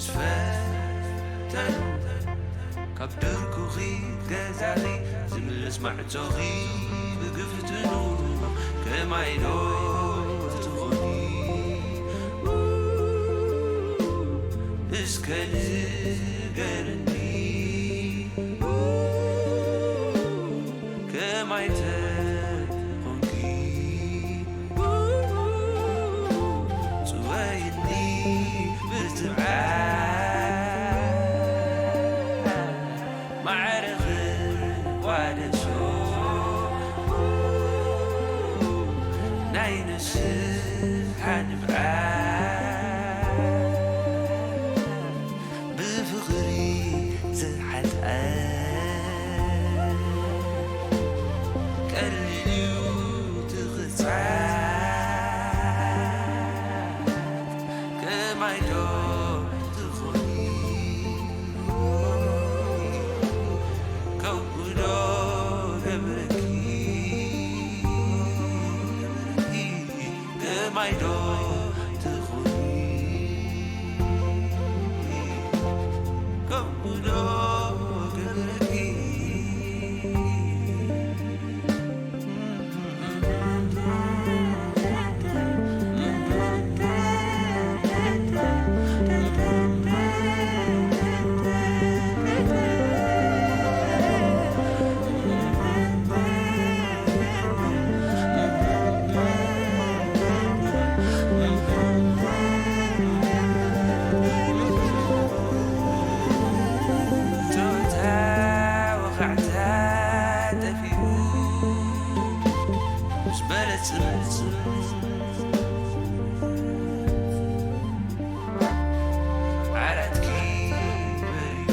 ዝፈተኑ ካብ ድርኩኺ ገዛኺ ዝምልስ ማዕጾኺ ብግፍትኑ ከማይ ዶ ትኾኒ እስከ ንገርኒ ከማይ ተኾንኪ ጽወይኒ ብትብዓት ማዕረ ክቋደሶ ናይ ንስሓ ንብዓት ብፍቕሪ ዝሓልአ ቀሊል እዩ ትኽጻት ከማይ ዶ ትኾኒ ከምኡ ዶ ገብረኪ ከማይ ዶ ትኾኒ ከምኡ ዶ ገብረኪ ዓራትኪ በሪዱ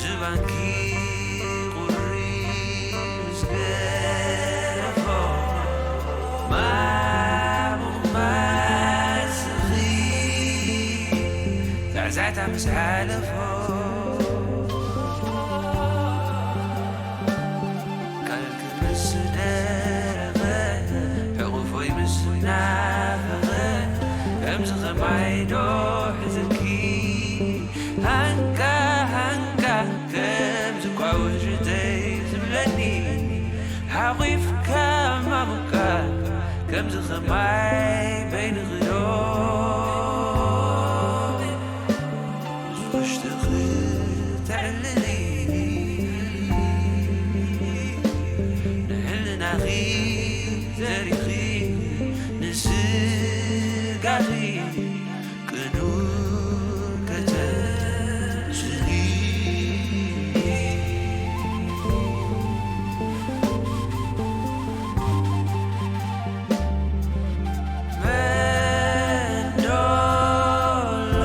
ዝባንኪ ቁሪ ምስ ገረፎ ማሙቕ ማስኺ ዛዕዛዕታ ምስ ሓለፎ ቃልኪ ምስ ደረቐ ሕቑፎይ ምስ ናፈቐ ከምዚ ኸማይ ዶ ሕዝኪ ሃንካ ሃንካ ከምዚ ኳ ውሽጠይ ዝብለኒ ሓቑፍካ ማሙካ ከምዚ ኸማይ በይንኺ ዶ ውሽጥኺ ተዕልሊ ንሕልናኺ ዘሪኺ ንስጋኺ ቅኑ ከተስሊ መንዶሎ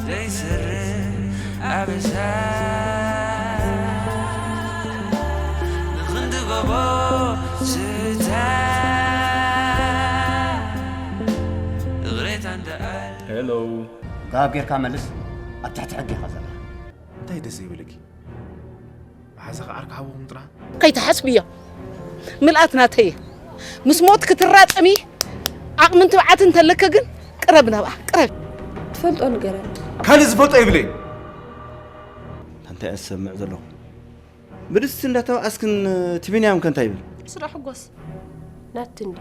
ዘይሰርሕ ኣበሳ ንኽንዲ ጎቦ ስታ እግሬታ እንደኣል ሄሎ ጋብ ጌርካ መልስ ኣብ ትሕቲ ሕጊ ኢኻ ዘለኻ እንታይ ደስ ይብልኪ መሓዛኺ ዓርኪ ሓውኺ ምጥራይ ከይትሓስብዮ ምልኣት ናተይ ምስ ሞት ክትራጸሚ ዓቕምን ትብዓትን እንተለኪ ግን ቅረብ ናብኣ ቅረብ ትፈልጦ ንገረኒ ካልእ ዝፈልጦ የብለይን እንታይ እየ ዝሰምዕ ዘለኹ ብድስቲ እንዳተባኣስክን እቲ ቢንያም ከ እንታይ ይብል ስራሕ ጎስ ናቲ እንዲ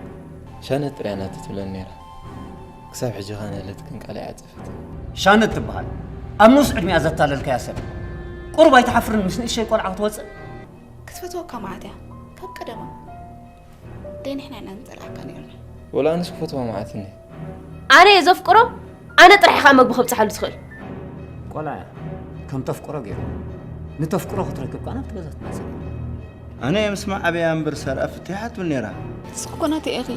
ሻነት ጥርያ ናቲ ትብለኒ ነይራ ክሳብ ሕጂ ኸ ንህለትክን ቃል ኣይዓጸፈትን ሻነት ትበሃል ኣብ ንኡስ ዕድሚኣ ዘታለልካያ ሰብ ቁሩብ ኣይትሓፍርን ምስ ንእሸይ ቆልዓ ክትወፅእ ክትፈትወካ መዓት እያ ካብ ቀደማ ደይ ንሕና ኢና ንፀልኣካ ነርና ወላ ኣነስ ክፈትዋ መዓት እኒ ኣነ እየ ዘፍቅሮ ኣነ ጥራሕ ኢኻ መግቢ ከብፅሓሉ ትኽእል ቆልዓ እያ ከም ተፍቅሮ ገይሩ ንተፍቅሮ ክትረክብ ከዓ ናብቲ ገዛ ትመፅእ ኣነ እየ ምስ መዓበያ እምበር ሰርኣ ፍትሕ ኣትብል ነይራ ንስኺ እኮ ናተይ ኢኺ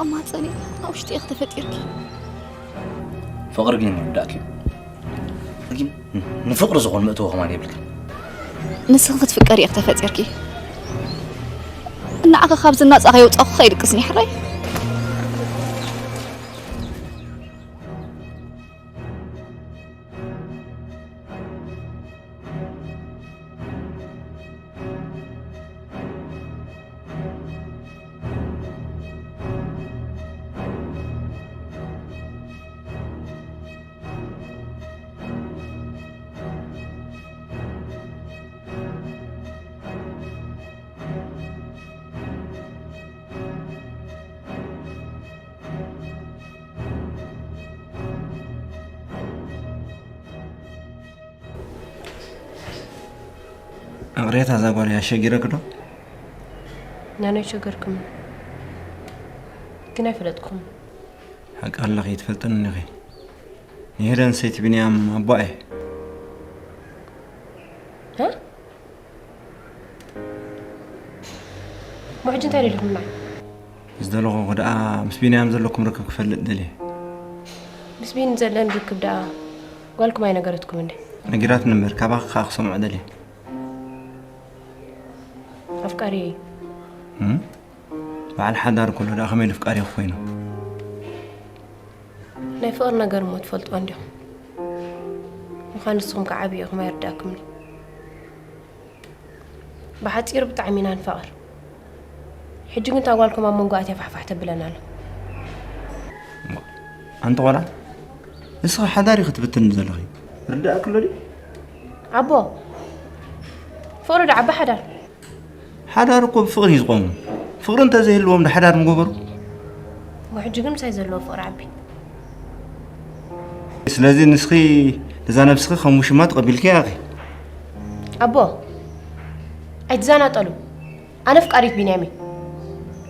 ኣብ ማህፀነይ ኣብ ውሽጢ ኢኺ ተፈጢርኪ ፍቕሪ ግን ይወዳእኪ እዩ ግን ንፍቕሪ ዝኾን መእተዊ ከማን የብልክን ንስኺ ክትፍቀሪ ኢኺ ተፈጢርኪ ንዓኺ ካብዚ ናፃ ከየውፃኹ ከይድቅስኒ ሕራይ እቕሬታ እዛ ጓል እያ ሸጊረክ ዶ? ናነይ ሸገርኩም ግን ኣይፈለጥኩም። ሓቂ ኣለኺ፣ ትፈልጥኒ ኢኺ። ንሄለን ሰይቲ ቢንያም ኣቦኣ እየ። እ? እሞ ሕጂ እንታይ ደሊኹም ንዓይ? ዝደለኹ ደኣ ምስ ቢንያም ዘለኩም ርክብ ክፈልጥ ደልየ። ምስ ቢኒ ዘለን ርክብ ደኣ ጓልኩም ኣይነገረትኩም እንዴ? ነጊራትኒ እምበር ካባኺ ከኣ ክሰምዖ ደልየ። ኣፍቃሪ እም? በዓል ሓዳር ከሎ ደኣ ከመይ ኢሉ ኣፍቃሪ ኮይኑ? ናይ ፍቕሪ ነገር እሞ ትፈልጥዋ እንዲኹም። ምዃን ንስኹም ከዓብዩ ኢኹም ኣይርዳእኩምን። ብሓጺሩ ብጣዕሚ ኢና ንፋቐር። ሕጂ ግን እታ ጓልኩም ኣብ መንጎ ኣትያ ፋሕፋሕ ተብለና ኣላ። ኣንቲ ቆልዓ፣ ንስኺ ሓዳር ኢኺ ትብትኒ ዘለኺ። ርዳእኪ ኣሎ ድዩ? ኣቦ፣ ፍቕሪ ዶ ዓቢ ሓዳር? ሓዳር እኮ ብፍቕሪ እዩ ዝቖሙ። ፍቕሪ እንተዘይህልዎም ዶ ሓዳር ምገበሩ? እሞ ሕጂ ግን ምሳይ ዘለዎ ፍቕሪ ዓቢ። ስለዚ ንስኺ ነዛ ነብስኺ ከም ውሽማ ተቐቢልክያ ኢኺ። ኣቦ፣ ኣይትዘናጠሉ። ኣነ ኣፍቃሪት ቢንያም እየ።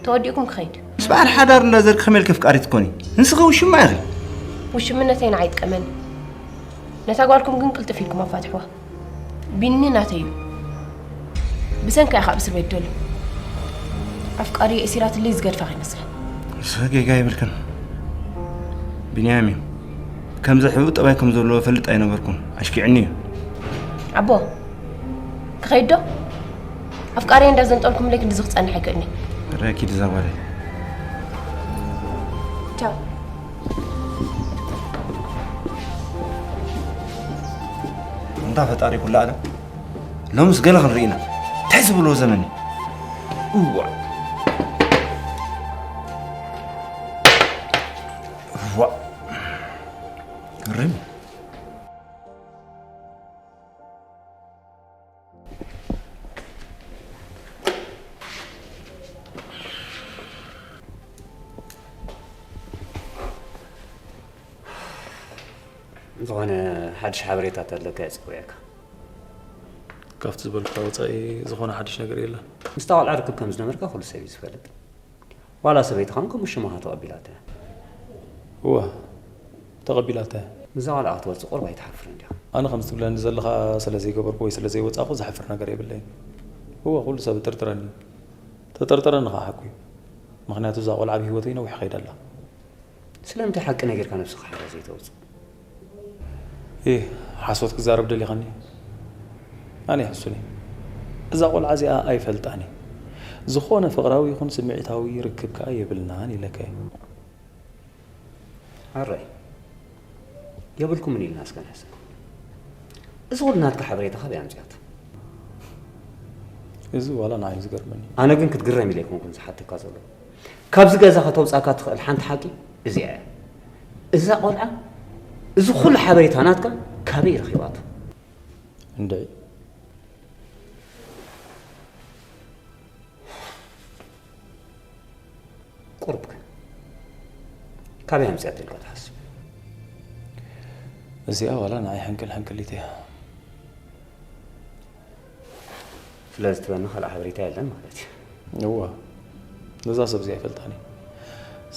ተወዲእኩም ክኸይድ። ምስ በዓል ሓዳር እንዳ ዘርክ ከመይ ኢልኪ ኣፍቃሪት ትኮኒ? ንስኺ ውሽማ ኢኺ። ውሽምነተይ ንዓይ ይጥቀመኒ። ነታ ጓልኩም ግን ቅልጥፍ ኢልኩም ኣፋትሕዋ። ቢኒ ናተይ እዩ። ብሰንካ ኢኻ ኣብ እስር ቤት ዘሎ። ኣፍቃሪ የእሲራትለይ ዝገድፋ ከይመስላ። ንስኺ ጌጋ የብልክን። ቢንያም እዩ። ከምዚ ሕቡእ ጠባይ ከም ዘለዎ ፈልጥ ኣይነበርኩን። ኣሽኪዕኒ እዩ። ኣቦ፣ ክኸይድ ዶ? ኣፍቃሪየ እንዳዘንጠልኩምለይ ክንድዚ ክጸንሕ ኣይክእልኒ። ረኪድ እዛ ጓለይ። ቻው። እንታ ፈጣሪ ኩሉ ዓለም። ሎምስ ገለ ክንርኢ ኢና። እንታይ ዝብልዎ ዘመን እዩ? እዋ። እዋ። ግርም እዩ። ዝኾነ ሓድሽ ሓበሬታ ተለካ እየ ጽውዕካ። ካብቲ ዝበልካ ወጻኢ ዝኾነ ሓድሽ ነገር የለን። ምስታ ቆልዓ ርክብ ከም ዝነበርካ ኩሉ ሰብ እዩ ዝፈልጥ። ዋላ ሰበይትኻ እውን ከምኡ ሽማኻ ተቐቢላታ እያ። እወ፣ ተቐቢላታ እያ። ምስዛ ቆልዓ ክትወጽእ ቁሩብ ኣይትሓፍርን ዲኻ? ኣነ ከምዚ ትብለኒ ዘለኻ ስለ ዘይገበርኩ ወይ ስለ ዘይወጻእኩ ዝሓፍር ነገር የብለይን። እወ፣ ኩሉ ሰብ ይጥርጥረኒ እዩ። ተጠርጠረኒ ኸዓ ሓቁ እዩ። ምኽንያቱ እዛ ቆልዓ ኣብ ህይወተይ ነዊሕ ከይዳ ኣላ። ስለምንታይ ሓቂ ነጊርካ ነብስኻ ሓራ ዘይተውጽእ? ኢህ፣ ሓሶት ክዛረብ ደሊኻኒ? ኣነ ሕሱን እየ። እዛ ቆልዓ እዚኣ ኣይፈልጣን እየ። ዝኾነ ፍቕራዊ ይኹን ስምዒታዊ ርክብ ከኣ የብልናን ኢለካ እየ። ኣራይ፣ የብልኩምን ኢልና እስከ ንሕሰብ። እዚ ኩሉ ናትካ ሓበሬታ ካበይ ኣምጺኣቶ? እዚ ዋላ ንዓይ እዩ ዝገርመኒ። ኣነ ግን ክትግረም ኢለ ኣይኮንኩን ዝሓተካ ዘሎ። ካብዚ ገዛ ከተውጻካ ትኽእል ሓንቲ ሓቂ እዚኣ እያ። እዛ ቆልዓ እዚ ኩሉ ሓበሬታ ናትካ ካበይ ረኺባቶ? እንድዒ። ቁሩብ ከ ካበይ ኣምጺኣቶ ኢልካ ትሓስብ? እዚኣ ዋላ ንዓይ ሕንቅል ሕንቅሊት እያ። ስለዚ ትበኒ ካልእ ሓበሬታ የለን ማለት እዩ። እወ፣ ነዛ ሰብ እዚኣ ኣይፈልጣን እየ።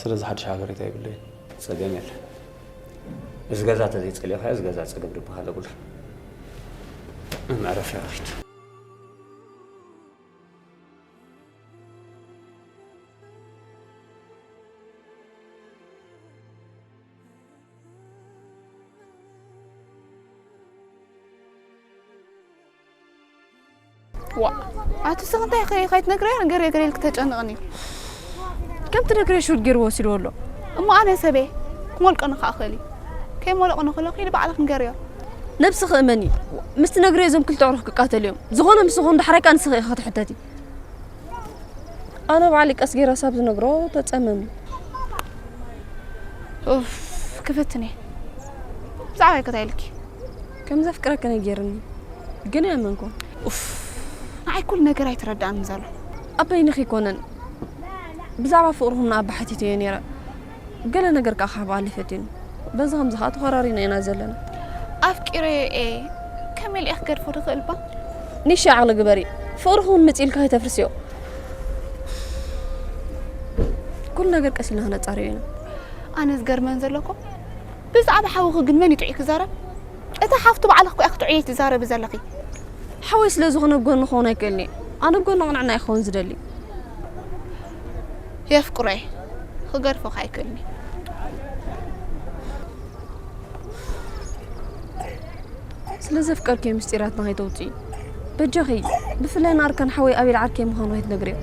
ስለዚ ሓድሽ ሓበሬታ የብለይን። ጸገም የለን። እዚ ገዛ ተዘይጸሊእካዮ፣ እዚ ገዛ ጸገም ዝበሃል የብሉን። መዕረፍያ ኺድ። ዋ፣ ኣቲ ስኽ እንታይ ከ-፣ ከይትነግረያ ነገር የገር ኢልክ ተጨንቕኒ። ከም ትነግረዮ ሽውድ ገይሩ ወሲድዎ ኣሎ። እሞ ኣነ ሰበይ ክሞልቀኒ ከኣ ክእል እዩ። ከይሞለቕኒ ከሎ ኺዲ ባዕልኽ ንገርዮ። ነብስኺ እመኒ። ምስ ትነግረዮ እዞም ክልተ ኣዕሩኽ ክቃተሉ እዮም። ዝኾነ ምስ ዝኾኑ ዳሕራይ ከኣ ንስኺ ኢኺ ክትሕተቲ። ኣነ ባዕለይ ቀስ ገይረ ሳብ ዝነግሮ ተጸመሚ። ኡፍ፣ ክፍትን እየ። ብዛዕባይ ከ እንታይ ኢልኪ? ከም ዘፍቅረኪ ነጊርኒ፣ ግን ኣየመንኩን። ኡፍ፣ ንዓይ ኩሉ ነገር ኣይተረድኣንን ዘሎ። ኣብ በይንኺ ኣይኮነን፣ ብዛዕባ ፍቕርኹም ንኣባ ሓቲተዮ ነይረ። ገለ ነገር ከኣ ክሕብኣለይ ፈትየኒ። በዚ ከምዚ ከኣ ተኾራሪና ኢና ዘለና። ኣፍቂረዮ እየ፣ ከመይ ኢለ እየ ክገድፎ ዝኽእል እባ? ኒሻ ዓቕሊ ግበሪ። ፍቕሪ ክውን ምጽእ ኢልካ ኣይተፍርስዮ። ኩሉ ነገር ቀስ ኢልና ክነጻርዮ ኢና። ኣነ ዝገርመን ዘሎ እኮ፣ ብዛዕባ ሓውኺ ግን መን እዩ ጥዑይ ክዛረብ? እታ ሓፍቱ ባዕልኺ እኮ ኢኺ ጥዑይ ትዛረቢ ዘለኺ። ሓወይ ስለ ዝኾነ ብጎኒ ክኸውን ኣይክእልን እየ። ኣነ ብጎኒ ቅንዕና እየ ክኸውን ዝደሊ። የፍቅሮ እየ። ክገድፎ ከ ኣይክእልን እየ። ስለ ዘፍቀርክዮ ምስጢራትና ከይተውፅኢ። በጃኺ፣ ብፍላይ ንኣርካን ሓወይ ኣቤል ዓርከይ ምዃኑ ከይትነግርዮ።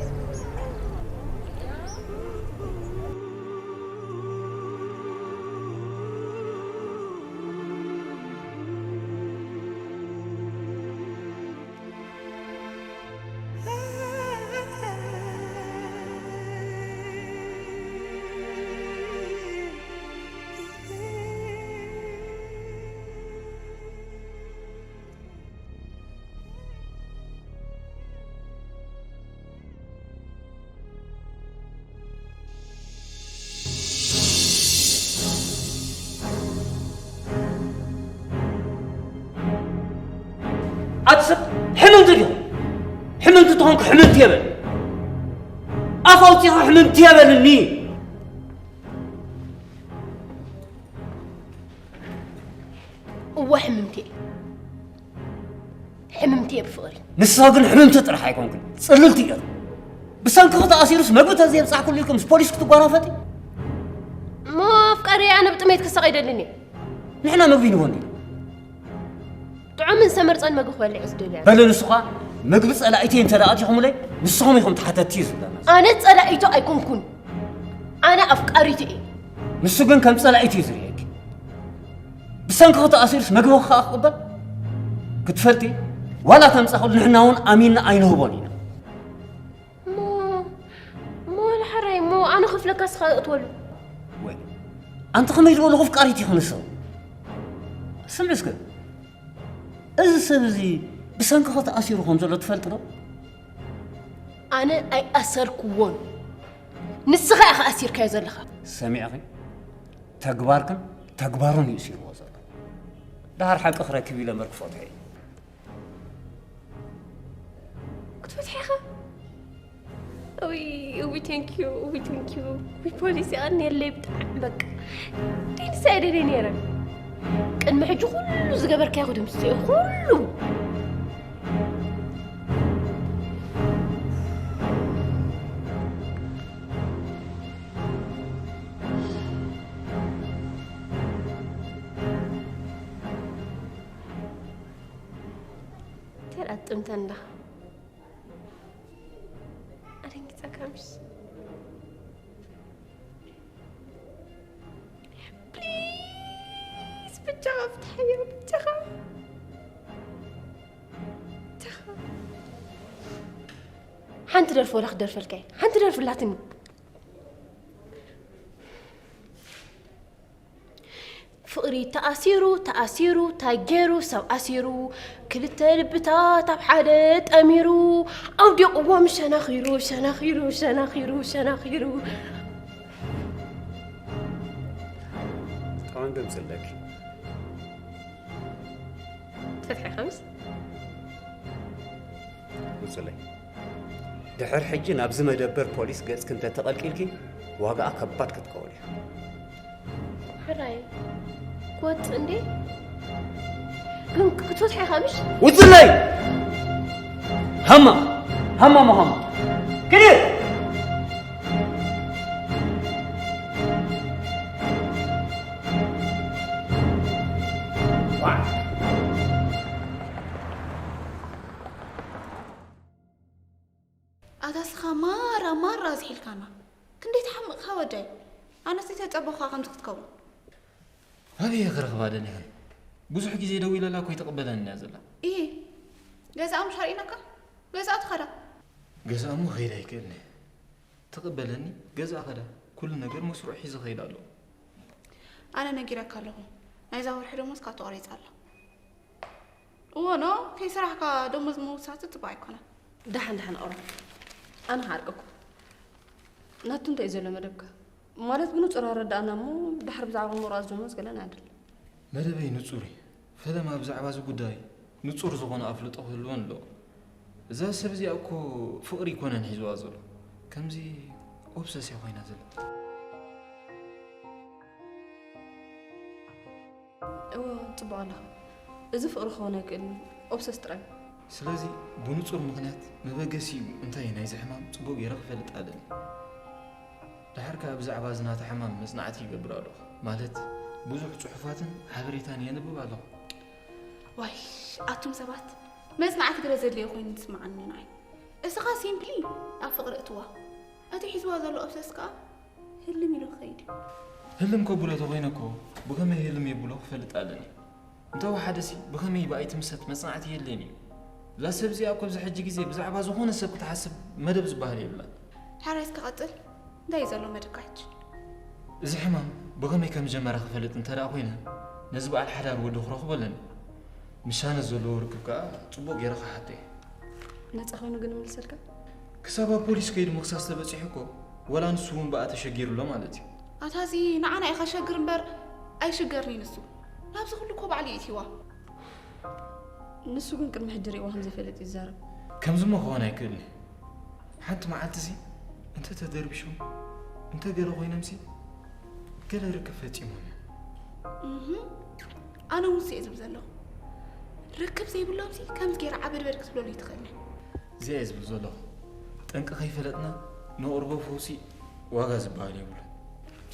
ኣቲ ሰብ ሕምንቲ ዲኹም? ሕምንቲ ተኾንኩ ሕምንቲ የበል። ኣፍ ኣውፂኻ ሕምንቲ የበልኒ። እወ ሕምምቲ እየ። ሕምምቲ እየ ብፍቕሪ። ንስኻ ግን ሕምምቲ ጥራሕ ኣይኮንክን፣ ጽልልቲ እያ። ብሰንክኺ ተኣሲሩስ መግቢ ተዘየብጻሕኩሉ ኢልኩም ምስ ፖሊስ ክትጓናፈጢ? እሞ ኣፍቃሪ ኣነ ብጥሜት ክሳቕ ኣይደልን እየ። ንሕና መግቢ ንቦኒ። ጥዑምን ዝተመርጸን መግቢ ክበልዕ እየ ዝደሊ ኣነ። በለ ንስኻ መግቢ ጸላኢተይ እንተ ደኣ ኣቲኹምለይ ንስኹም ኢኹም ተሓተትቲ እዩ ዝብለና። ኣነ ጸላኢቱ ኣይኮንኩን። ኣነ ኣፍቃሪቱ እየ። ንሱ ግን ከም ጸላኢቱ እዩ ዝርእየኪ። ብሰንክኺ ተኣሲሩስ መግቢ ከኣ ክቕበል ክትፈልጢ ዋላ ተምጻኹሉ ንሕና እውን ኣሚንና ኣይንህቦን ኢና። እሞ እሞ ዋላ ሓራይ እሞ ኣነ ክፍለካ ስኻ እእትወሉ። ወይ ኣንቲ ከመይ ዝበሉ ኣፍቃሪት ኢኹ ንሱ? ስምዒ እስከ እዚ ሰብ እዚ ብሰንክኺ ተኣሲሩ ከም ዘሎ ትፈልጢ ዶ? ኣነ ኣይኣሰርክዎን። ንስኻ ኢኻ ኣሲርካዮ ዘለኻ። ሰሚዕኺ? ተግባርክን ተግባሩን እዩ እሲርዎ ዘሎ። ደሓር ሓቂ ክረክብ ኢለ እምበር ክፈትሖ እየ። ክትፈትሖ ኢኻ? እውይ እውይ፣ ቴንኪዩ፣ እውይ ቴንኪዩ። እውይ ፖሊስ የቐንየለይ ብጣዕሚ በቃ። ደይንሳ እየ ደልየ ነይረ። ቅድሚ ሕጂ ኩሉ ዝገበርካዮ ክድምስሶ እየ፣ ኩሉ። እንታይ ደኣ ትጥምተኒ ኣለኻ? ኣደንጊጸካ ምሽ? ፕሊዝ፣ ብጃኻ ፍትሓዮ፣ ብጃኻ። ብጃኻ። ሓንቲ ደርፊ ወላ ክደርፈልካ እየ። ሓንቲ ደርፊ ኣላትኒ። ፍቕሪ ተኣሲሩ፣ ተኣሲሩ፣ ታይ ገይሩ ሰብ ኣሲሩ፣ ክልተ ልብታት ኣብ ሓደ ጠሚሩ፣ ኣውዲቕዎም ሸናኺሩ፣ ሸናኺሩ፣ ሸናኺሩ፣ ሸናኺሩ። ከማን ገምፅለኪ። ፈትሒ ሓምስ። ውፅለይ። ድሕር ሕጂ ናብዚ መደበር ፖሊስ ገጽኪ እንተተቐልቂልኪ፣ ዋጋኣ ከባድ ክትከውል እያ። ሕራይ፣ ክወጽእ እንዴ? ግን ክትፈትሖ ኢኻ ምሽ? ውጽለይ! ሃማ! ሃማ ሞ ሃማ! ክዲ! ኣታ ስኻ ማራ ማራ ዝሒልካና። ክንደይ ተሓምቕካ ወደይ። ኣነስ ዘይተጸበኹኻ ከምዚ ክትከውን። ኣበይ እየ ክረኽባ ደሊኻ? ብዙሕ ግዜ ደዊለላ እኮ ኣይትቕበለንን እያ ዘላ። እይ፣ ገዛኣ ምሽ ኣርኢናካ? ገዛኣ ትኸዳ። ገዛኣ እሞ ከይዳ ኣይክእልን እየ። ትቕበለኒ፣ ገዛኣ ኸዳ። ኩሉ ነገር መስርዑ ሒዙ ኸይድ ኣሎ። ኣነ ነጊረካ ኣለኹ። ናይዛ ወርሒ ደሞዝካ ተቖሪጻ ኣላ። እወ ኖ፣ ከይሰራሕካ ደሞዝ ምውሳቱ ጽቡቕ ኣይኮነን። ደሓን ደሓን ኦሮ፣ ኣነ ክዓርቀኩም። ናቱ እንታይ እዩ ዘሎ መደብካ? ማለት ብንጹር ኣረዳእና እሞ፣ ድሓር ብዛዕባ ምቑራጽ ደሞዝ ገለ ንዓድል። መደበይ ንጹር እዩ። ፈለማ ብዛዕባ እዚ ጉዳይ ንጹር ዝኾነ ኣፍልጦ ክህልወን ኣለዎ። እዛ ሰብ እዚኣ እኮ ፍቕሪ ኣይኮነን ሒዝዋ ዘሎ፣ ከምዚ ኦብሰስ እያ ኮይና ዘላ። እወ፣ ጽቡቕ ኣለኻ። እዚ ፍቕሪ ክኸውን ኣይክእልን፣ ኦብሰስ ጥራይ። ስለዚ ብንጹር ምኽንያት መበገሲኡ እንታይ እዩ ናይዚ ሕማም ጽቡቕ ገይረ ክፈልጥ ኣለኒ። ደሓር ከኣ ብዛዕባ እዚ ናታ ሕማም መጽናዕቲ ይገብር ኣለኹ። ማለት ብዙሕ ጽሑፋትን ሓበሬታን የንብብ ኣለኹ። ዋይ ኣቱም ሰባት፣ መጽናዕቲ ገለ ዘድልዮ ኮይኑ ትስምዓኒ ንዓይ። እስኻ ሲምፕሊ ኣብ ፍቕሪ እትዋ፣ እቲ ሒዝዋ ዘሎ ኦብሰስ ከኣ ህልም ኢሉ ክኸይድ እዩ። ህልም ከብሎ ተኾይነ እኮ ብኸመይ ህልም የብሎ ክፈልጥ ኣለኒ። እንተወሓደሲ ብኸመይ ብኣይ ትምሰጥ መጽናዕቲ የድልየን እዩ። እዛ ሰብ እዚኣ እኮ ኣብዚ ሕጂ ግዜ ብዛዕባ ዝኾነ ሰብ ክትሓስብ መደብ ዝበሃል የብላን። ሓራይ እስከ ቀጽል፣ እንታይ እዩ ዘሎ መደብካ ሕጂ? እዚ ሕማም ብኸመይ ከም ዝጀመረ ክፈልጥ እንተ ደኣ ኮይነ ነዚ በዓል ሓዳር ወዲ ክረኽቦ ኣለኒ። ምሻነ ዘለዎ ርክብ ከኣ ጽቡቕ ገይረ ክሓቶ እየ። ነጻ ኮይኑ ግን እምልሰልካ? ክሳብ ኣብ ፖሊስ ከይዱ ምኽሳስ ተበጺሑ እኮ ወላ ንሱ እውን ብኣ ተሸጊሩ ኣሎ ማለት እዩ። ኣታ እዚ ንዓና ኢኻ ሸግር እምበር ኣይሽገርን'ዩ ንሱ። ናብዚ ኩሉ እኮ ባዕሉ እዩ እትይዋ። ንሱ ግን ቅድሚ ሕጂ ርእይዋ ከም ዘይፈልጥ እዩ ዝዛረብ። ከምዚ እሞ ክኾን ኣይክእልን እዩ። ሓንቲ መዓልቲ እዚ እንተ ተደርቢሾም እንተ ገለ ኮይኖምሲ ገለ ርክብ ፈጺሞም እዮም። እህ ኣነ እውን እሱ እየ ዝብል ዘለኹ። ርክብ ዘይብሎምሲ ከምዚ ገይራ ዓበድበድ ክትብለሉ ኣይትኽእልን። እዚኣ እየ ዝብል ዘለኹ። ጠንቂ ከይፈለጥና ነቕርቦ ፈውሲ ዋጋ ዝበሃል የብሉን።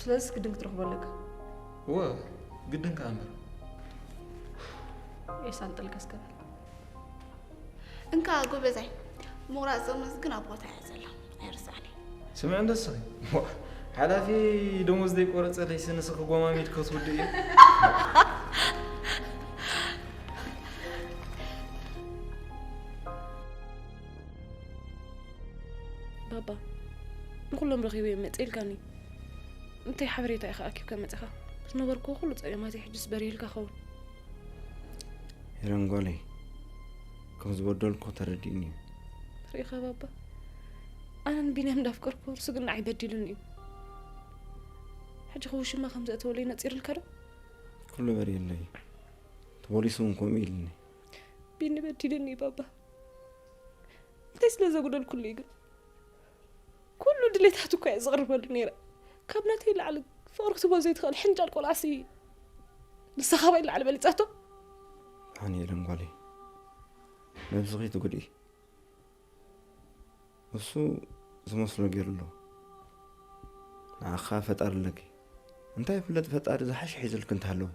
ስለዚስ ግድን ክትረኽቦ ኣለካ። እወ ግድን ከኣ እምበር። የሳልጠልካ እስከ በል። እንካ ጎበዛይ፣ ምቑራፅ ጥርሙዝ ግን ኣብ ቦታ እያ ዘላ፣ ኣይርስዓኒ። ስምዒ እንዶ እስኺ፣ ሓላፊ ደሞዝ ዘይቆረፀለይሲ ንስኺ ጎማሚድ ክትውድእ እዩ። ባባ፣ ንኹሎም ረኺበዮም መፅእ ኢልካኒ። እንታይ ሓበሬታ ኢኻ ኣኪብካ መፂኻ? ዝነበርክዎ ኩሉ ፀገማተይ ሕጅስ በሪህልካ ኸውን። ሄለን ጓለይ፣ ከም ዝበደልኩ ተረዲእኒ እዩ። ርኢኻ ባባ፣ ኣነ ንቢንያም እንዳፍቀርኩ ንሱ ግን ንዓይ በዲሉኒ እዩ። ሕጂ ኸ ውሽማ ከም ዘእተወለይ ነፂርልካ ዶ? ኩሉ በሪህለይ። እቲ ፖሊስ እውን ከምኡ ኢሉኒ። ቢኒ በዲሉኒ እዩ ባባ። እንታይ ስለ ዘጉደልኩሉ እዩ ግን? ኩሉ ድሌታቱ እኳ እየ ዘቕርበሉ ነይረ። ካብ ናተይ ላዕሊ ፍቕሪ ክትቦ ዘይትኽእል ሕንጃል ቆልዓሲ ንሳ ካባይ ላዕሊ በሊፃቶ። ሃኒ የለን ጓለይ፣ ነብስኺ ትጉድኢ። እሱ ዝመስሎ ገይሩ ኣሎ። ንዓኻ ፈጣሪ ኣለኪ። እንታይ ይፍለጥ ፈጣሪ ዝሓሸ ሒዙልኪ እንተሃለወ።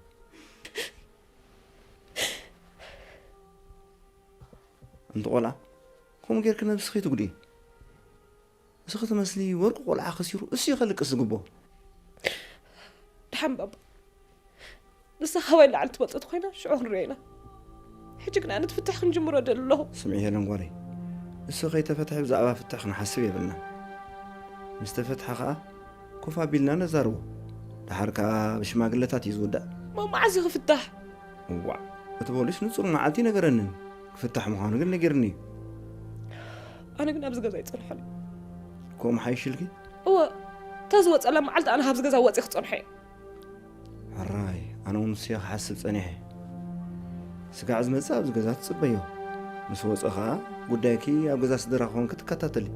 እንቲ ቆልዓ ከምኡ ጌርኪ ነብስኺ ትጉድኢ። እስኺ ትመስሊ ወርቂ ቆልዓ ከሲሩ እሱ እዩ ከልቅስ ዝግብኦ። ድሓን ባባ ንሳ ካባይ ላዕሊ ትመጽእ ተኾይና ሽዑ ክንሪኦ ኢና። ሕጂ ግን ኣነ እቲ ፍትሕ ክንጅምሮ እደሊ ኣለኹ። ስምዒ ሄለን ጓለይ፣ እሱ ከይተፈትሐ ብዛዕባ ፍትሕ ክንሓስብ የብልናን። ምስ ተፈትሐ ኸኣ ኮፍ ኣቢልና ነዛርቦ። ደሓር ከኣ ብሽማግለታት እዩ ዝውዳእ። እሞ መዓዝ እዩ ክፍታሕ? እዋእ፣ እቲ ፖሊስ ንጹር መዓልቲ ኣይነገረንን። ክፍታሕ ምዃኑ ግን ነጊሩኒ እዩ። ኣነ ግን ኣብዚ ገዛ ኣይጸንሖን። ከምኡ ሓይሽልኪ? እወ፣ እታ ዝወጸላ መዓልቲ ኣነ ካብዚ ገዛ ወጺኤ ክጸንሖ እየ። ሕራይ፣ ኣነ እውን ንሱ እየ ክሓስብ ጸኒሐ። ስጋዕ ዝመጽእ ኣብዚ ገዛ ትጽበዮ። ምስ ወጸ ኸኣ ጉዳይኪ ኣብ ገዛ ስድራ ክኾንኪ ትከታተሊ።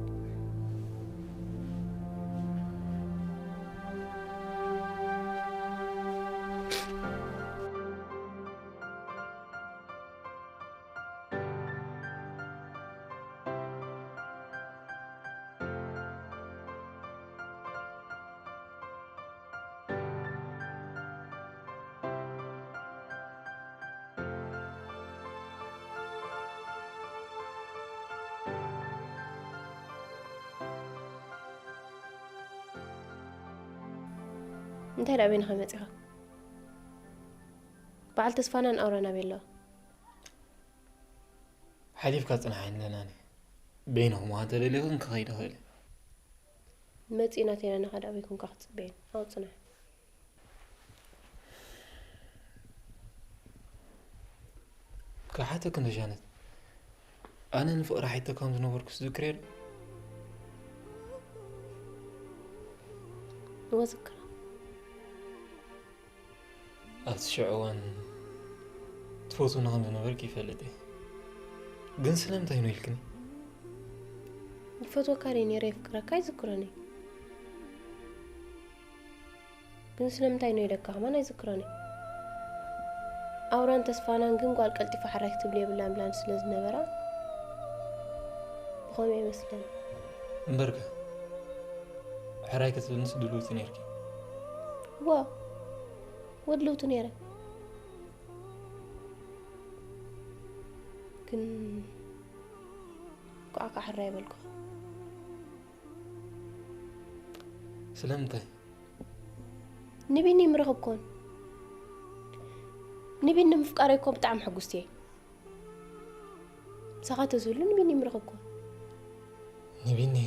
እንታይ ደኣ በይንኻ መጺኻ? በዓል ተስፋናን ኣውራን ኣበይ ኣለዋ? ሓሊፍካ ጽንሓ ይንለናኒ። በይንኹም ውሃ እንተደሊኹን ክኸይድ እኽእል እየ። መጺእና ተይና ንኻድ ኣበይ ኮንካ ክትጽበየን? ኣብኡ ጽናሕ። ክሓተኪ እንዶ ጃነት፣ ኣነ ንፍቕሪ ሓይተ ከም ዝነበርኩ ትዝክርዮ ዶ? እወ ዝክራ። ኣብቲ ሽዑ እዋን ትፈትውኒ ከም ዝነበርኪ ይፈልጥ እየ። ግን ስለምንታይ ነው ኢልክኒ? ይፈትወካ ድየ ነይረ የፍቅረካ ኣይዝክሮን እየ። ግን ስለምንታይ ነው ኢለካ ከማን ኣይዝክሮን እየ። ኣውራን ተስፋናን ግን ጓል ቀልጢፋ ሕራይ ክትብል የብላን ብላን ስለ ዝነበራ ብኸምኡ ይመስለኒ። እምበርከ ሕራይ ክትብልንስ ድልውቲ ነይርኪ። ዋ ወድልውቲ ነይረ። ግን ኳዕካ ሕራይ በልኩ። ስለምንታይ? ንቢኒ ምረኸብኮን ንቢኒ ምፍቃረይ እኮ ብጣዕሚ ሕጉስቲ እየ። ምሳኻ ተዝህሉ ንቢኒ ምረኸብኮን። ንቢኒ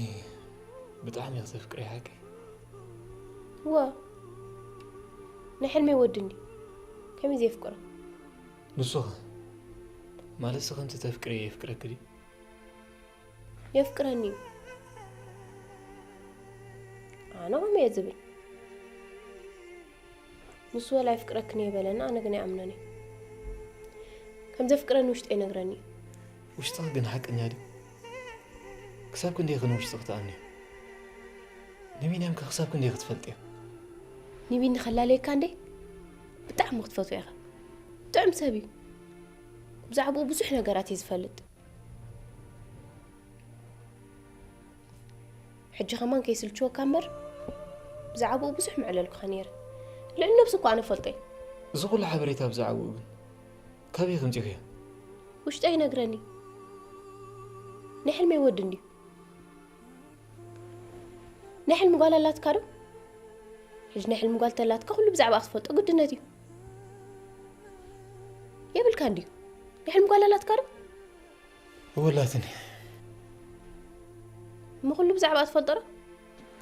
ብጣዕሚ እየ ዘፍቅር ሓቂ። ዋ ናይ ሕልመይ ወዲ እንዲ ከመይ ዘየፍቅሮ? ንሱኸ ማለትሲ ከምቲ ተፍቅሪ የፍቅረክ ድዩ? የፍቅረኒ እዩ። ኣነ ከምኡ እየ ዝብል። ንሱ ወላ የፍቅረክን እየ በለኒ፣ ኣነ ግን ኣይኣምኖን እየ። ከም ዘፍቅረኒ ውሽጠይ ይነግረኒ እዩ። ውሽጥኺ ግን ሓቀኛ ድዩ? ክሳብ ክንደይ ኸ ንውሽጥኺ ትኣምንዮ? ንቢንያም ከ ክሳብ ክንደይ ክትፈልጥዮ? ንቢኒ ከላለየካ እንዴ? ብጣዕሚ ክትፈትዎ ኢኻ። ጥዑም ሰብ እዩ። ብዛዕባኡ ብዙሕ ነገራት እየ ዝፈልጥ። ሕጂ ከማን ከይስልችወካ እምበር ብዛዕባኡ ብዙሕ ምዕለልኩኻ ነይረ። ልዕሊ ነብሱ እኮ ኣነ ፈልጦ እየ። እዚ ኩሉ ሓበሬታ ብዛዕባኡ ግን ካበይ ከምፂእኽዮ? ውሽጠይ ይነግረኒ። ናይ ሕልመይ ወዲ እንድዩ። ናይ ሕልሚ ጓል ኣላትካ ዶ? ሕጂ ናይ ሕልሚ ጓል ተላትካ ኩሉ ብዛዕባ ክትፈልጦ ግድነት እዩ። የብልካ እንድዩ። ናይ ሕልሚ ጓል ኣላትካ ዶ? እወ ኣላትኒ። እሞ ኩሉ ብዛዕባ ትፈልጦ ዶ?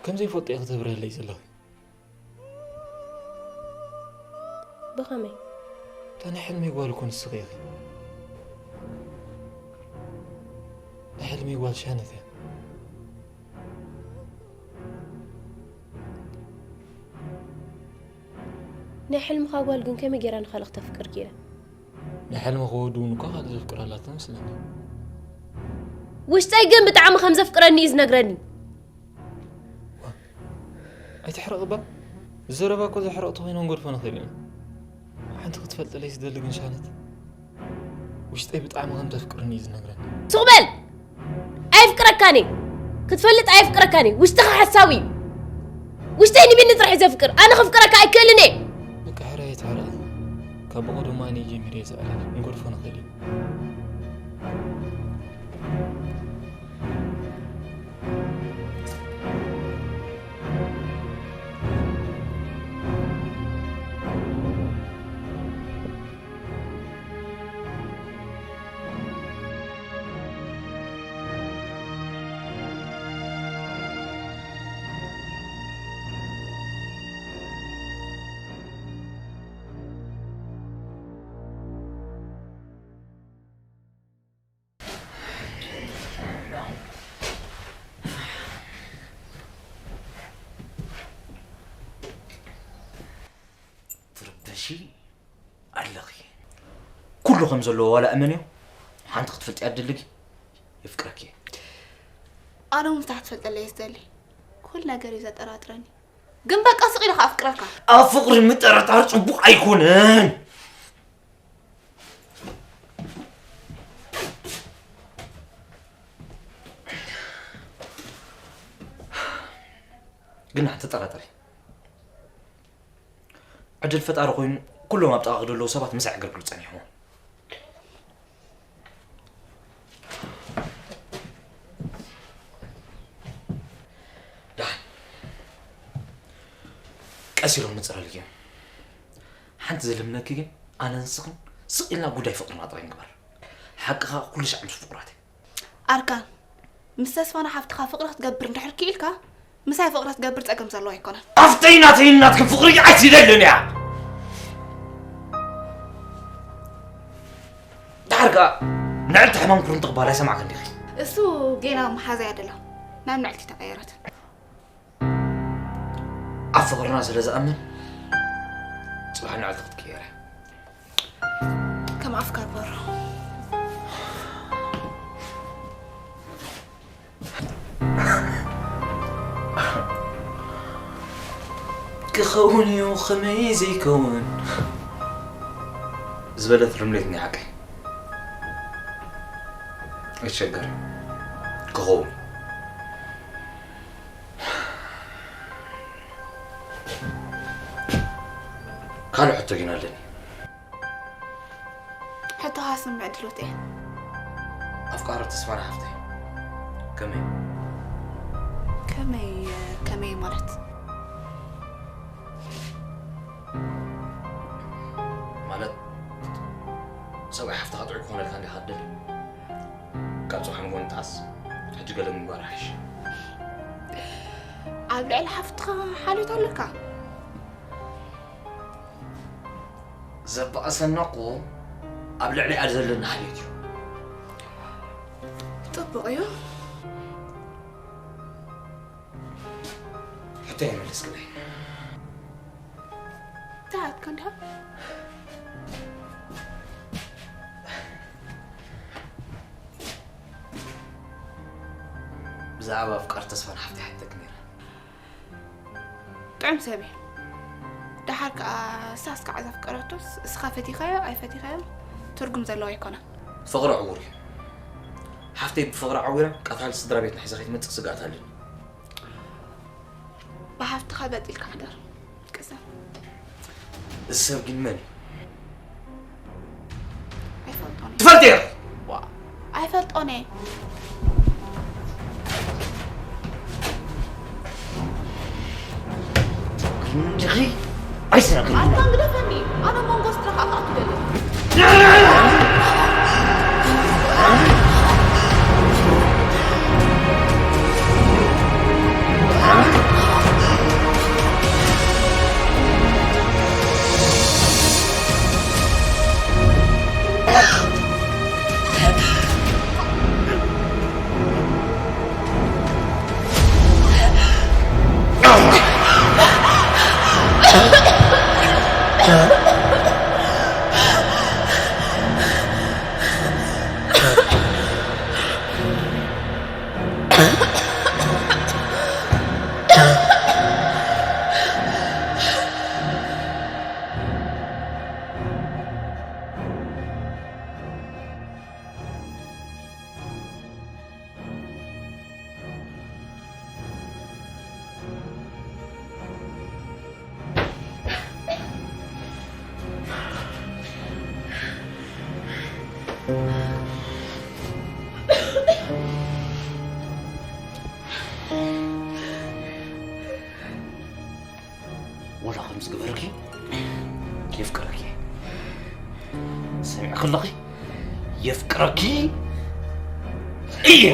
ከም ዘይፈልጦ ኢኺ ተብርህለይ ዘለኺ። ብኸመይ? እታ ናይ ሕልመይ ጓል እኮ ንስኺ ኢኺ። ናይ ሕልመይ ጓል ሻነት እያ። ናይ ሕልምኻ ጓል ግን ከመይ ጌራ ንኻልእ ክተፍቅር ኪኢላ? ናይ ሕልምኻ ወዲ እውን እኮ ካልእ ዘፍቅራ ኣላ ትመስለኒ። ውሽጠይ ግን ብጣዕሚ ከም ዘፍቅረኒ እዩ ዝነግረኒ። ኣይትሕረቕ እባ። ዘረባ እኮ ዘሕረቕ ተኾይኑ ክንገድፎ ንኽእል ኢና። ሓንቲ ክትፈልጠለይ ዝደሊ ግን ሻነት፣ ውሽጠይ ብጣዕሚ ከም ተፍቅርኒ እዩ ዝነግረኒ። ሱቕ በል! ኣየፍቅረካን እየ። ክትፈልጥ ኣየፍቅረካን እየ። ውሽጥኻ ሓሳዊ እዩ። ውሽጠይ ንቢኒ ጥራሕ እዩ ዘፍቅር። ኣነ ከፍቅረካ ኣይክእልን እየ። በቃ ሕራይ ኣይትሕረቒ። ካብ ብቐደሙ ኣነ እየ ጀሚረ እየ ዘዕልል። ክንገድፎ ንኽእል ኢና። ትርበሺ ኣለኺ። ኩሉ ከም ዘለዎ ዋላ እመንዮ፣ ሓንቲ ክትፈልጥያ ትደሊ፣ የፍቅረኪ እየ። ኣነ እውን ፍታሕ ትፈልጠለይ እየ ዝደሊ። ኩሉ ነገር እዩ ዘጠራጥረኒ። ግን በቃ ስቕ ኢለ ከኣፍቅረካ። ኣብ ፍቕሪ ምጥርጣር ጽቡቕ ኣይኮነን። ግን ኣይትጠራጠሪ። ዕድል ፈጣሪ ኮይኑ ኩሎም ኣብ ጥቓኺ ዘለዉ ሰባት ምሳይ ክገብሩ ጸኒሖም። ደሓን። ቀስ ኢሎም ንጽረልኪ እዮም። ሓንቲ ዝልምነኪ ግን ኣነ ንስኽን ስቕ ኢልና ጉዳይ ፍቕርና ጥራይ ንግበር። ሓቅኻ ኩሉ ሻዕ ምስ ፍቑራት እየ። ኣርካን፣ ምስ ተስፋና ሓፍትኻ ፍቕሪ ክትገብር እንድሕር ክኢልካ፣ ምሳይ ፍቕሪ ክትገብር ጸገም ዘለዎ ኣይኮነን። ኣፍተይ ናተይ ናትክን ፍቕሪ ኣይትደልን እያ። ደሓር ከኣ ንዕልቲ ሕማም ክሩን ትቕባል ኣይሰማዕክን ዲኺ? እሱ ጌና መሓዛይ ኣይደሎ፣ ናብ ንዕልቲ ተቐየረት። ኣብ ፍቕርና ስለ ዝኣምን፣ ጽባሕ ንዕልቲ ክትቅየር እያ። ከም ኣፍካ በሮ። ክኸውን እዩ፣ ኸመይ ዘይከውን? ዝበለት ርምሌት ናይ ሓቀይ። ኣይትሸገር። ክኸውን። ካልእ ሕቶ ግን ኣለኒ። ሕቶኻ ስምዕ ድሎት እየ። ኣፍቃሪ ተስፋና ሓፍተይ። ከመይ? ከመይ፣ ከመይ ማለት? ማለት፣ ሰብኣይ ሓፍትኻ ጥዑይ ክኾነልካ እንዲኻ ትደሊ? ካብ ጽባሕ ንጎኒ ጣዕስ፣ ሕጂ ገለ ምግባር ይሓይሽ። ኣብ ልዕሊ ሓፍትኻ ሓልዮት ኣለካ? ዘባእሰና እኮ ኣብ ልዕሊኣ ዘለና ሓልዮት እዩ። ጽቡቕ እዩ። ሕቶይ ኣይመለስክለይ። እንታይ ኣትካ እንዲኻ? ብዛዕባ ኣፍቃሪ ተስፋን ሓፍተይ ሓቲተኪ ነይረ። ጥዑም ሰብ እዩ። ደሓር ከኣ እሳስ ከኣ ዘፍቀረቶስ እስኻ ፈቲኻዮ ኣይፈቲኻዮ ትርጉም ዘለዎ ኣይኮነን። ፍቕሪ ዕዉር እዩ። ሓፍተይ ብፍቕሪ ዓዊራ ቀታሊ ስድራ ቤትና ሒዛ ከይትመጽእ ስግኣት ኣለኒ። ብሓፍትኻ በጥ ኢልካ ሕደር። ቅሰን። እዚ ሰብ ግን መን እዩ? ኣይፈልጦን እየ። ትፈልጥ ኢኻ? ዋ፣ ኣይፈልጦን እየ። እንድኺ ኣይስረግን። ኣታ ግደፈኒ። ኣነ መንጎ ስድራኻ ክኣቱ ደለ። ወላ ከም ዝገበርኪ የፍቅረኪ። ሰሚዕኪ ኣለኺ? የፍቅረኪ እየ።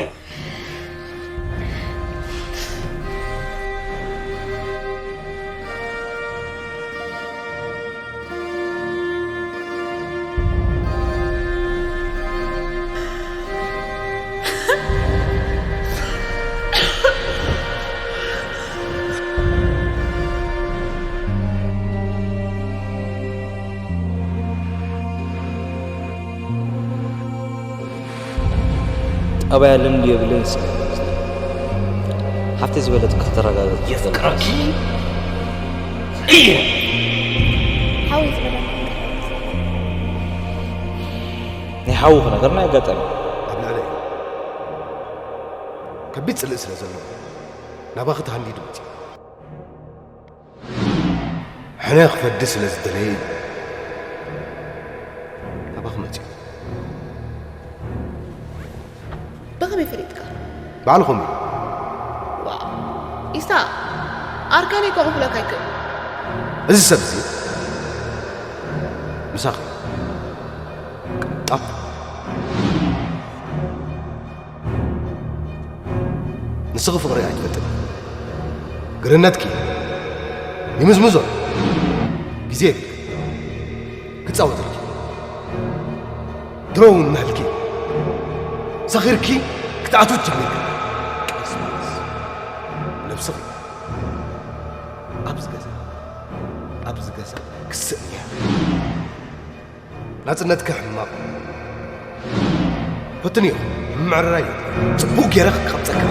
ኣባይ ኣለን ድዩ የብልን? ሓፍተይ ዝበለት ከተረጋግጽ የፍቅረኪ እየ። ሓወይ ዝበለኒ ናይ ሓውኺ ነገር ናይ ኣጋጣሚ። ኣብ ልዕለይ ከቢድ ጽልኢ ስለ ዘለዎ ናባኺ ተሃንዲዱ መጺኡ። ሕነ ክፈዲ ስለ ዝደለየ እዩ ናባኺ መጺኡ። ብኸመይ ፈሊጥካ? ባዕልኹም እዩ። ዋው። ኢስታ፣ ኣርከነይ ከምኡ ክብለካ ኣይክእል። እዚ ሰብ እዚ ምሳኺ ቅንጣብ ንስኺ ፍቕሪ ኣይትፈልጥን። ግርነትኪ ይምዝምዞ። ግዜ የብልክን። ክጻወተልኪ። ድሮ እውን ምሕልኪ። ሰኺርኪ ክትኣትዊ ጀሚርኪ። ቀስ በቐስ ነብስኺ ኣብዚ ገዛ፣ ኣብዚ ገዛ ክስእን እያ። ናጽነትኪ ሕማቕ። ፈትንዮ፣ ምምዕርራይ እዩ። ጽቡቕ ገይረ ክቐብጸካ።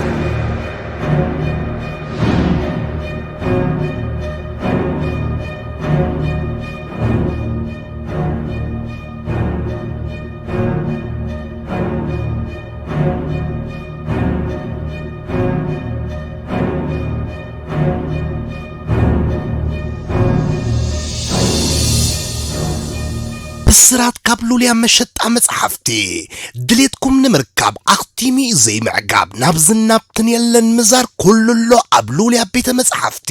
ብስራት ካብ ሉልያ መሸጣ መጽሓፍቲ። ድሌትኩም ንምርካብ ኣኽቲሙ ዘይምዕጋብ፣ ናብ ዝናብትን የለን ምዛር፣ ኩሉ ኣሎ ኣብ ሉልያ ቤተ መጽሓፍቲ።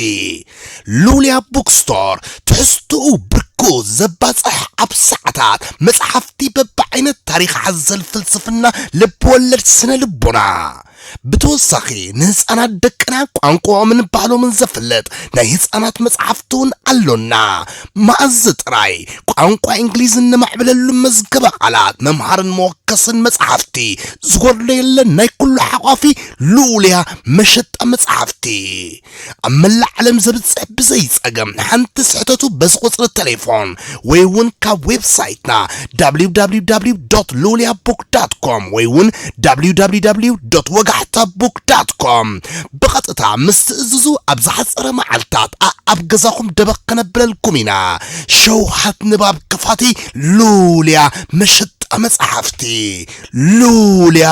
ሉልያ ቡክስቶር፣ ትሕዝትኡ ብርኩ ዘባጽሕ፣ ኣብ ሰዓታት መጽሓፍቲ በብዓይነት፣ ታሪኽ ሓዘል፣ ፍልስፍና፣ ልብ ወለድ፣ ስነ ልቦና። ብተወሳኺ ንህፃናት ደቅና ቋንቋኦምን ባህሎምን ዘፍልጥ ናይ ህፃናት መፅሓፍቲ እውን ኣሎና። መኣዝ ጥራይ ቋንቋ እንግሊዝ እነማዕብለሉ መዝገበ ቃላት፣ መምሃርን መወከስን መፅሓፍቲ ዝጎድሎ የለን። ናይ ኩሉ ሓቋፊ ሉልያ መሸጣ መፅሓፍቲ። ኣብ መላእ ዓለም ዘብጽሕ ብዘይ ጸገም ሓንቲ ስሕተቱ በዚ ቁጽሪ ቴሌፎን ወይ እውን ካብ ዌብሳይትና www.luliabook.com ወይ እውን www.ወጋሕታbook.com ብቐጥታ ምስ ትእዝዙ ኣብ ዝሓጸረ መዓልታት ኣኣብ ገዛኹም ደበኽ ከነብለልኩም ኢና። ሸውሃት ንባብ ክፋቲ ሉልያ መሸጣ መጻሕፍቲ ሉልያ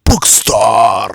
ቡክስቶር።